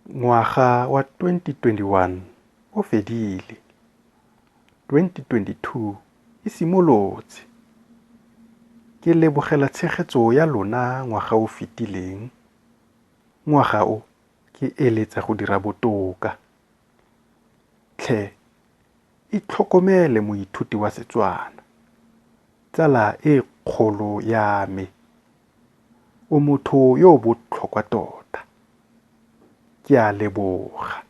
Ngwaga wa 2021 o fedile, 2022 e simolotse. Ke lebogela tshegetso ya lona ngwaga o fetileng. Ngwaga o ke eletsa go dira botoka. Tlhe, itlhokomele moithuti wa Setswana, tsala e kgolo ya me. O motho yo o botlhokwa tota. Ke a leboga.